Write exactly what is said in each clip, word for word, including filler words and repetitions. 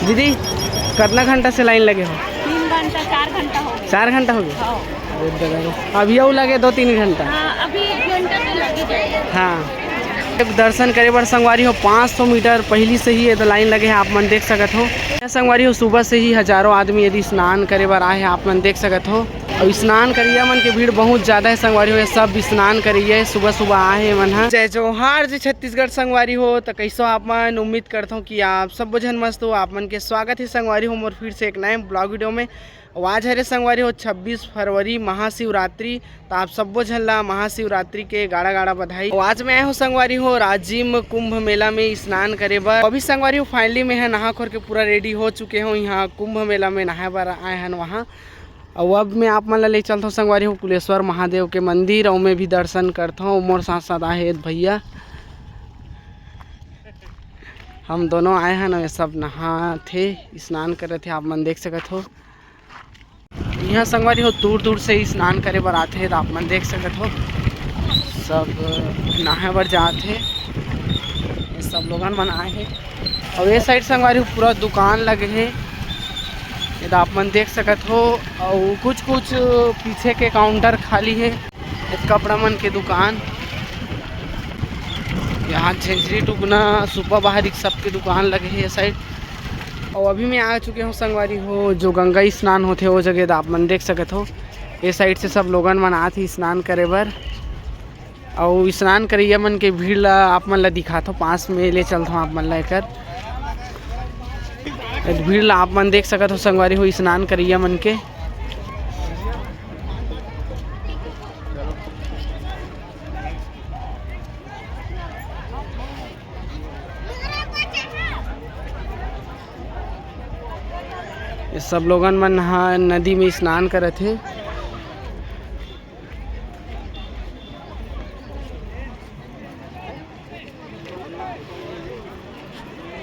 दीदी, कतना घंटा से लाइन लगे हो? तीन घंटा, चार घंटा हो गया। चार घंटा हो गया? हाँ। अरे दादा रे। अभी अउ लगे दो तीन घंटा। हाँ, अभी एक घंटा तो लग ही जाएगा। हाँ। दर्शन करे बर संगवारी हो, पाँच सौ मीटर पहिली से ही ये लाइन लगे हे, आप मन देख सकत हो। संगवारी हो, सुबह से ही हजारों आदमी यदि स्नान करे बर आए हे, आप मन देख सकत हो। अउ स्नान करइया मन के भीड़ बहुत ज्यादा हे संगवारी हो, ये सब स्नान करइया हे, सुबह सुबह आए हे मन ह। जय जोहार, जय छत्तीसगढ़ संगवारी हो। त कइसो आप मन? उम्मीद करथों कि आप सब्बो झन मस्त हो। आप मन के स्वागत हे संगवारी हो मोर फिर से एक नए ब्लॉग वीडियो में। अउ आज हरे संगवारी हो छब्बीस फरवरी, महाशिवरात्रि। त आप सब्बो झन ला महाशिवरात्रि के गाड़ा गाड़ा बधाई। अउ आज मैं आए हो संगवारी हो राजिम कुंभ मेला में स्नान करे बर। अभी संगवारी हो finally मैं ह नहा खोर के पूरा ready हो चुके हो, यहाँ कुंभ मेला में नहाए बर आए हन वहाँ। अउ अब मैं आप मन ला ले चलथों संगवारी हो कुलेश्वर महादेव के मंदिर, अउ मैं भी दर्शन करथों। मोर साथ साथ आहे भैया, हम दोनों आए हन, अउ ये सब नहाथे, स्नान करत हे, आप मन देख सकत हो। यहाँ संगवारी हो दूर दूर से स्नान करे बर आथे, त आप मन देख सकत हो सब नहाए बर जात हे। ये सब लोगन मन आए हे, अउ ये side संगवारी हो पूरा दुकान लगे हे, ये त आप मन देख सकत हो। अउ कुछ कुछ पीछे के counter खाली हे, ये कपड़ा मन के दुकान, यहाँ झेंझरी टुकना सुपा बाहरी सबके दुकान लगे हे ये side। अउ अभी मैं आ चुके हो संगवारी हो, जो गंगा स्नान होथे वो जगह, त आप मन देख सकत हो, ये side से सब लोगन मन आत हे स्नान करे बर। अउ स्नान करइया मन के भीड़ ला आप मन ला दिखाथों, पास में ले चलथों आप मन ला एकर। ए भीड़ ला आप मन देख सकत हो संगवारी हो, स्नान करइया मन के। ये सब लोगन मन ह नदी में स्नान करत हे।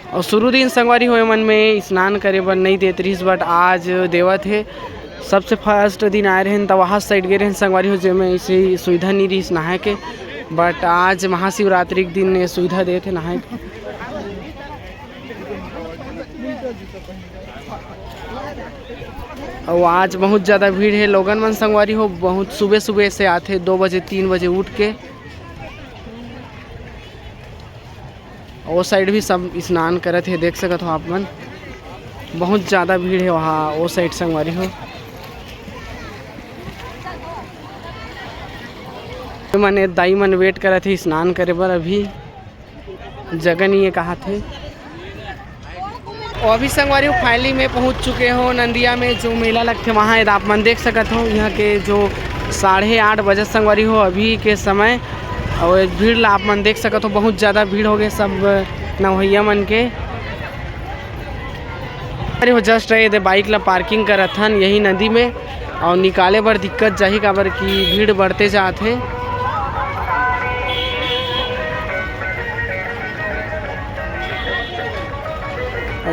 अउ शुरू दिन संगवारी हो, एमन में स्नान करे बर नइ देत रिहिस, but आज देवत हे। सबसे first दिन आए रहेन, त वहाँ side गे रहेन संगवारी हो, जेमे ऐसे ही सुविधा नइ रिहिस नहाए के, but आज महाशिवरात्रि के दिन ये सुविधा देत हे नहाए के। अउ आज बहुत ज्यादा भीड़ हे, लोगन मन संगवारी हो, बहुत सुबह सुबह से आथे, दो बजे, तीन बजे उठ के। ओ side भी सब स्नान करत हे, देख सकत हो आप मन, बहुत ज्यादा भीड़ हे वहाँ ओ side संगवारी हो। मने दाई मन wait करत हे स्नान करे बर, अभी जगह नहीं है कहा थे। और अभी संगवारी हो finally मैं पहुंच चुके हो नंदिया में, जो मेला लगथे वहाँ। ये आप मन देख सकत हो यहाँ के जो साढ़े आठ बजे संगवारी हो अभी के समय, और भीड़ ला आप मन देख सकत हो, बहुत ज़्यादा भीड़ हो गए सब नवहैया मन के। अरे हो just ये दे bike ला parking करत हन यही नदी में, और निकाले बर दिक्कत जाही, काबर कि भीड़ बढ़ते जात हे।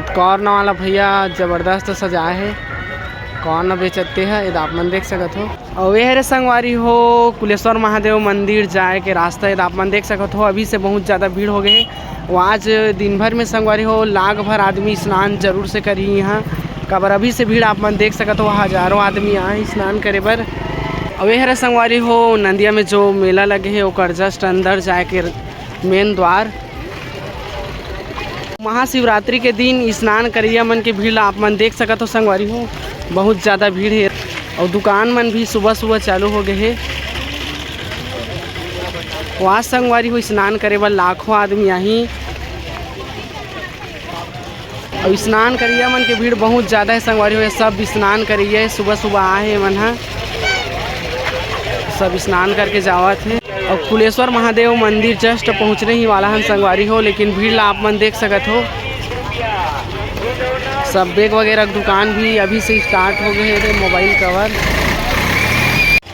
Corn वाला भैया जबरदस्त सजाए हे, corn बेचते हे, ये आप मन देख सकत हो। और ये हरे संगवारी हो कुलेश्वर महादेव मंदिर जाए के रास्ता, ये आप मन देख सकत हो, अभी से बहुत ज़्यादा भीड़ हो गए हे। वो आज दिन भर में संगवारी हो लाख भर आदमी स्नान जरूर से करही यहाँ, काबर अभी से भीड़ आप मन देख सकत हो, हजारों आदमी आए स्नान करे बर। अउ ये हरे संगवारी हो नंदिया में जो मेला लगे हे ओकर just अंदर जाए के main द्वार। महाशिवरात्रि के दिन स्नान करइया मन के भीड़ ला आप मन देख सकत हो संगवारी हो, बहुत ज़्यादा भीड़ हे। अउ दुकान मन भी सुबह सुबह चालू हो गए हे। वहाँ संगवारी हो स्नान करे बर लाखों आदमी आही। अउ स्नान करइया मन के भीड़ बहुत ज़्यादा हे संगवारी हो, ये सब स्नान करइया हे, सुबह सुबह आए हे मन ह, सब स्नान करके जावत हे। अउ कुलेश्वर महादेव मंदिर just पहुँचने ही वाला हन संगवारी हो, लेकिन भीड़ ला आप मन देख सकत हो, सब bag वगैरह के दुकान भी अभी से start हो गए हे, mobile cover।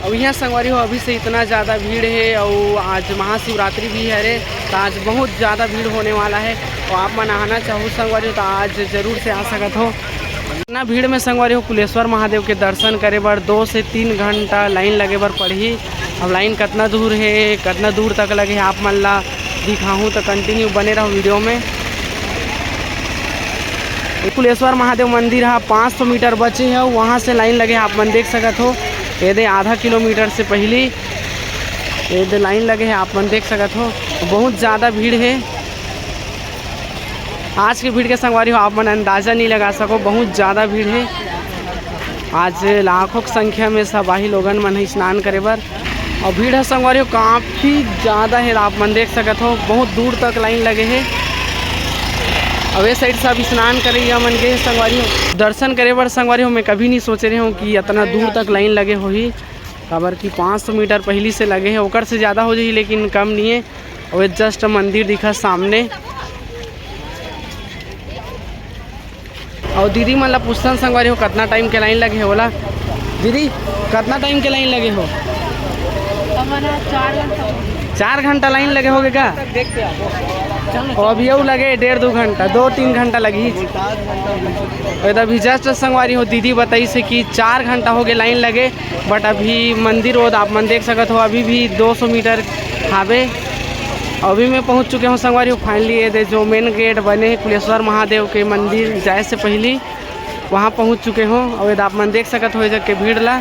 अउ यहाँ संगवारी हो अभी से इतना ज़्यादा भीड़ हे, अउ आज महाशिवरात्रि भी हरे, त आज बहुत ज़्यादा भीड़ होने वाला हे। अउ आप मन आना चाहो संगवारी हो त आज जरूर से आ सकत हो। इतना भीड़ में संगवारी हो कुलेश्वर महादेव के दर्शन करे बर दो से तीन घंटा line लगे बर पड़ही। अब line कतना दूर हे, कतना दूर तक लगे हे, आप मन ला दिखाहूँ, त continue बने रहो video में। कुलेश्वर महादेव मंदिर ह पाँच सौ मीटर बचे हे, वहाँ से लाइन लगे हे, आप मन देख सकत हो। ये दे आधा किलोमीटर से पहली ये दे लाइन लगे हे, आप मन देख सकत हो। बहुत ज़्यादा भीड़ हे। आज के भीड़ के संगवारी हो आप मन अंदाजा नहीं लगा सको, बहुत ज़्यादा भीड़ हे। आज लाखों की संख्या में सब आही लोगन मन ह स्नान करे बर। और भीड़ ह संगवारी हो काफ़ी ज़्यादा हे, आप मन देख सकत हो, बहुत दूर तक लाइन लगे हे। अब ये साइड सब स्नान करइया मन के संगवारी हो, दर्शन करे बर संगवारी हो। मैं कभी नहीं सोचे रहे हूँ कि इतना दूर तक लाइन लगे होही, काबर कि पाँच सौ मीटर पहली से लगे हे, ओकर से ज़्यादा हो जाही, लेकिन कम नहीं है। और ये जस्ट मंदिर दिखा सामने। और दीदी मन ला पूछथन संगवारी हो, कतना टाइम के लाइन लगे हे ओला। दीदी, कतना टाइम के लाइन लगे हो? हमारा चार घंटा हो गया। चार घंटा लाइन लगे होगे का? देख के आओ। और अभी अउ लगे डेढ़ दो घंटा, दो तीन घंटा लगी। और अभी जस्ट संगवारी हो, दीदी बताइस हे कि चार घंटा हो गए लाइन लगे, बट अभी मंदिर ओद आप मन देख सकत हो, अभी भी दो सौ मीटर हावे। अभी मैं पहुंच चुके हूँ संगवारी हो, फाइनली ये दे जो मेन गेट बने हे कुलेश्वर महादेव के मंदिर जाए से पहली, वहाँ पहुँच चुके हों। और ये आप मन देख सकत हो, ये जग के भीड़ ला।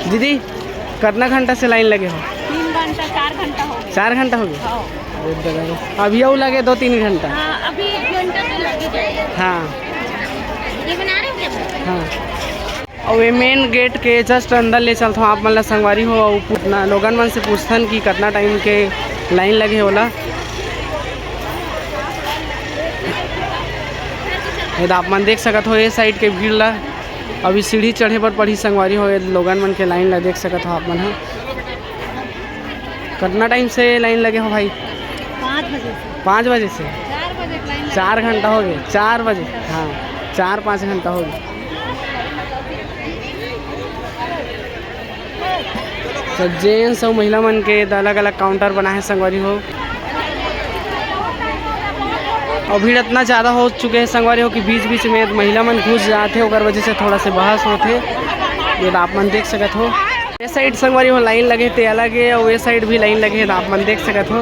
दीदी, कितना घंटा से लाइन लगे हो? तीन घंटा, चार घंटा हो गया। चार घंटा हो गया? हाँ। बहुत जगह हो। अभी अउ लगे दो तीन घंटा। हाँ, अभी एक घंटा तो लग ही जाएगा। हाँ। ये बना रहे हो क्या? हाँ। और ये मेन गेट के जस्ट अंदर ले चलथों आप मन ला संगवारी हो। और पूछना, लोगन मन से पूछथन कि कितना टाइम के लाइन लगे हे ओला। ये तो आप मन देख सकत हो, ये साइड के भीड़ ला। अभी सीढ़ी चढ़े बर पड़ही संगवारी हो, ये लोगन मन के लाइन ला देख सकत हो आप मन ह। कितना टाइम से लाइन लगे हो भाई? पाँच बजे से। पाँच बजे से? चार बजे के लाइन लगे। चार घंटा हो गए, चार बजे। हाँ, चार पाँच घंटा हो गए। तो जेंट्स और महिला मन के अलग-अलग काउंटर बना है संगवारी हो। और भीड़ इतना ज़्यादा हो चुके हैं संगवारी हो कि बीच-बीच में महिला मन घुस जाते, ओकर वजह से थोड़ा से बहस होते। ये तो आप मन देख सकत हो। ये साइड संगवारी हो लाइन लगे ते अलग है, और ये साइड भी लाइन लगे है, तो आप मन देख सकत हो।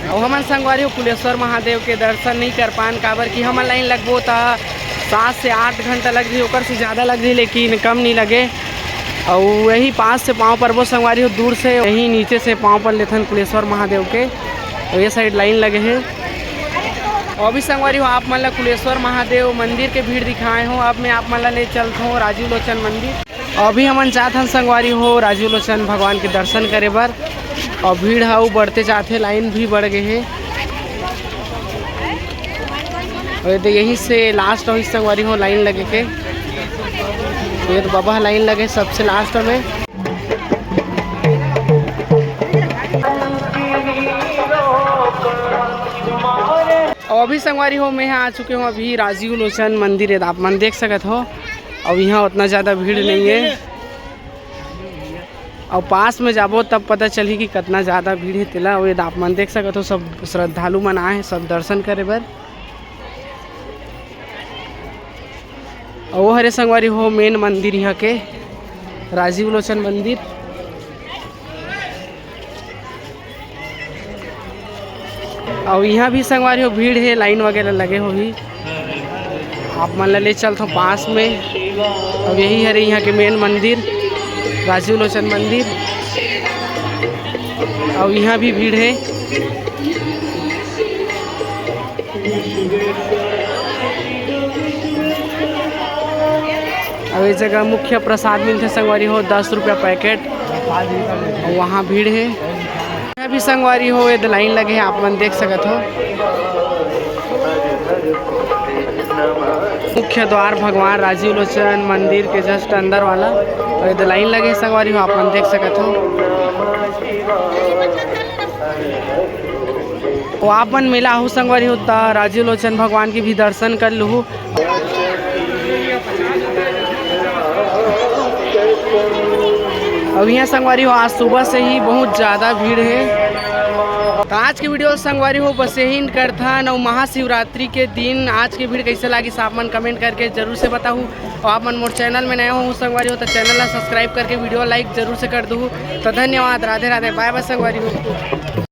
अउ हमन संगवारी हो कुलेश्वर महादेव के दर्शन नहीं कर पान, काबर कि हमन लाइन लगबो त सात से आठ घंटा लग जाही, ओकर से ज़्यादा लग जाही, लेकिन कम नहीं लगे। अउ यही पास से पाँव परबो संगवारी हो, दूर से यही नीचे से पाँव पर लेथन कुलेश्वर महादेव के। तो ये साइड लाइन लगे है। अभी संगवारी हो आप मन ला कुलेश्वर महादेव मंदिर के भीड़ दिखाए हो, अब मैं आप मन ला ले चलत हूँ राजीव लोचन मंदिर। अभी हमन जात हन संगवारी हो राजीव लोचन भगवान के दर्शन करे बर, और भीड़ ह अउ बढ़ते जात हे, लाइन भी बढ़ गए हे। और ये तो यहीं से लास्ट होही संगवारी हो लाइन लगे के। ये तो बाबा लाइन लगे सबसे लास्ट में। और अभी संगवारी हो मैं आ चुके हूँ अभी राजीव लोचन मंदिर, ये आप मन देख सकत हो। अब यहाँ उतना ज़्यादा भीड़ नहीं है। और पास में जाबो तब पता चलही कि कितना ज़्यादा भीड़ है तेला। और ये आप मन देख सकत हो, सब श्रद्धालु मन आए हैं सब दर्शन करे बर। और वो हरे संगवारी हो मेन मंदिर यहाँ के राजीव लोचन मंदिर। अउ इहाँ भी संगवारी हो भीड़ हे, लाइन वगैरह लगे होही। आप मन ला ले चलथों पास में। अउ यही हरे इहाँ के मेन मंदिर, राजीव लोचन मंदिर। अउ इहाँ भी भीड़ हे। अउ ये जगह मुख्य प्रसाद मिलथे संगवारी हो, दस रुपया पैकेट। अउ वहाँ भीड़ हे। अभी संगवारी हो, ये लाइन लगे हे, आप मन देख सकत हो। मुख्य द्वार भगवान राजीव लोचन मंदिर के जस्ट अंदर वाला, अउ ये लाइन लगे हे संगवारी हो, आप मन देख सकत हो। तो आप मन मेला आहू संगवारी हो, त राजीव लोचन भगवान के भी दर्शन कर लूहू। अउ इहाँ संगवारी हो, आज सुबह से ही बहुत ज़्यादा भीड़ हे। तो आज के video संगवारी हो बस यही करथन। अउ महाशिवरात्रि के दिन आज के भीड़ कैसे लागिस आप मन comment करके जरूर से बताहू। अउ आप मन मोर channel में नए हो संगवारी हो तो channel ला subscribe करके video like जरूर से कर दू। तो धन्यवाद, राधे राधे, bye bye संगवारी हो।